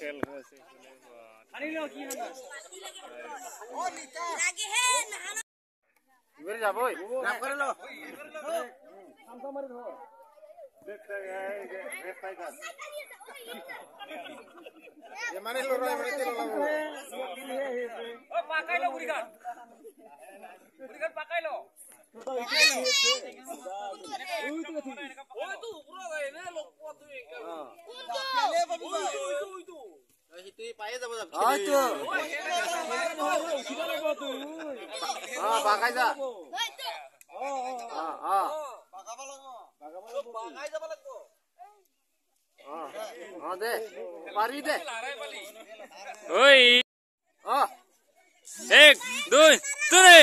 খেল হৈ আছে। এক দুই তিনি।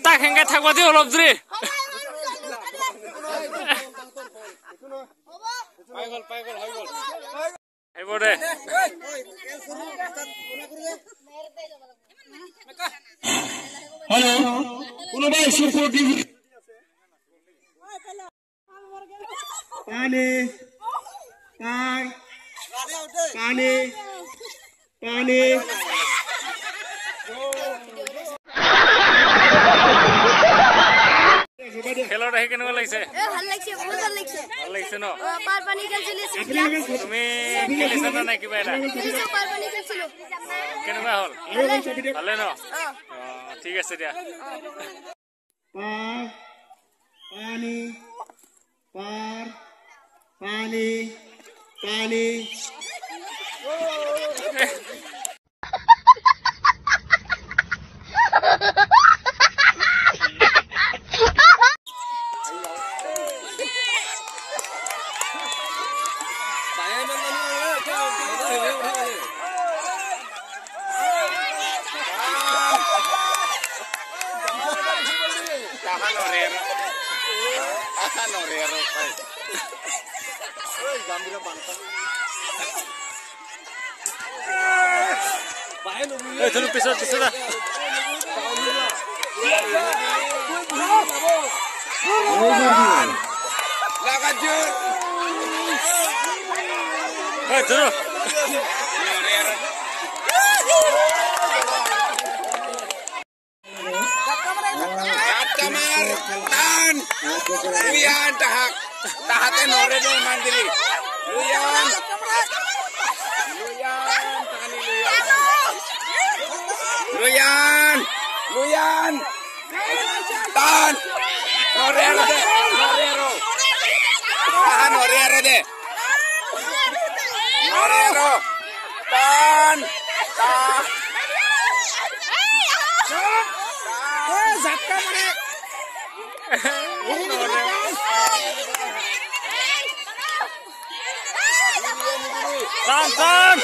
তাক হেংগাই থাকবা দে অলপ জুৰি। পানী পানী পানী। খেলত আহি কেনেকুৱা লাগিছে? ভাল লাগিছে, বহুত ভাল লাগিছে। ভাল লাগিছে ন? পাৰ পানী খেলছিলো। তুমি খেলিছা নে নাই কিবা এটা? খেলিছো, পাৰ পানী খেলছিলো। কেনেকুৱা হ'ল? ভালে ন? ঠিক আছে দিয়া। পানী পাৰ পানী পানী। Gambira bangsa. এই ধনু পিছত পিছত এই ধনু Luyan tahak tahate nore do mandiri Luyan Luyan tangani Luyan Luyan Luyan tan nore de nore ro tahan nore ro de nore ro tan ta জাতকা মানে টান টান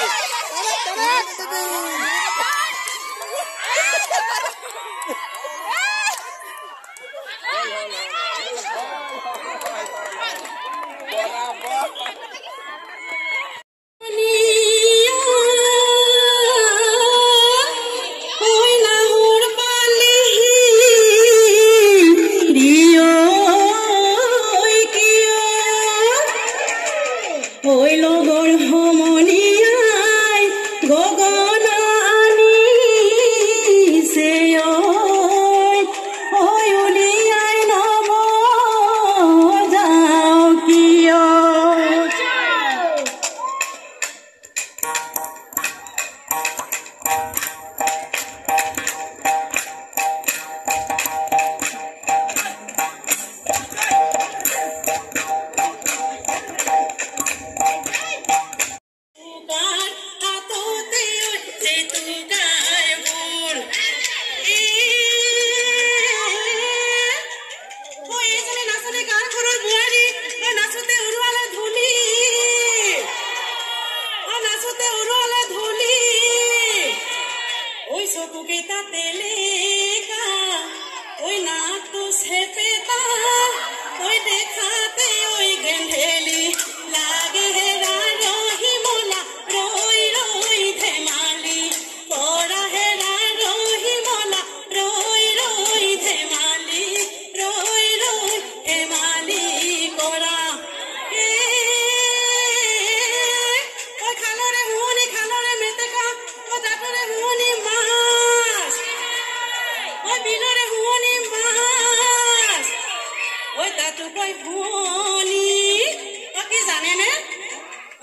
জানে নে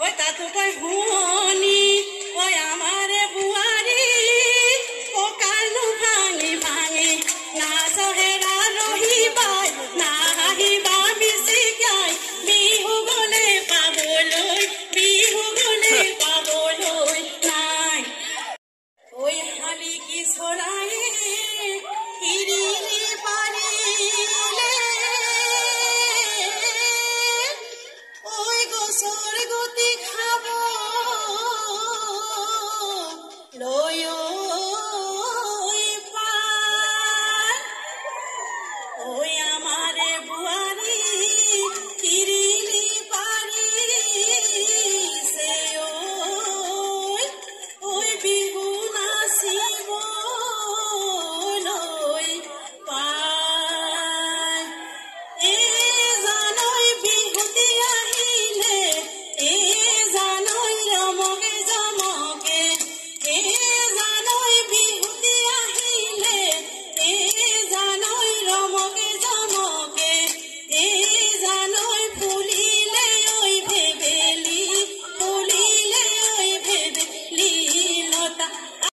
ওই তাতো কই হুনি ওই আমারে বুয়া।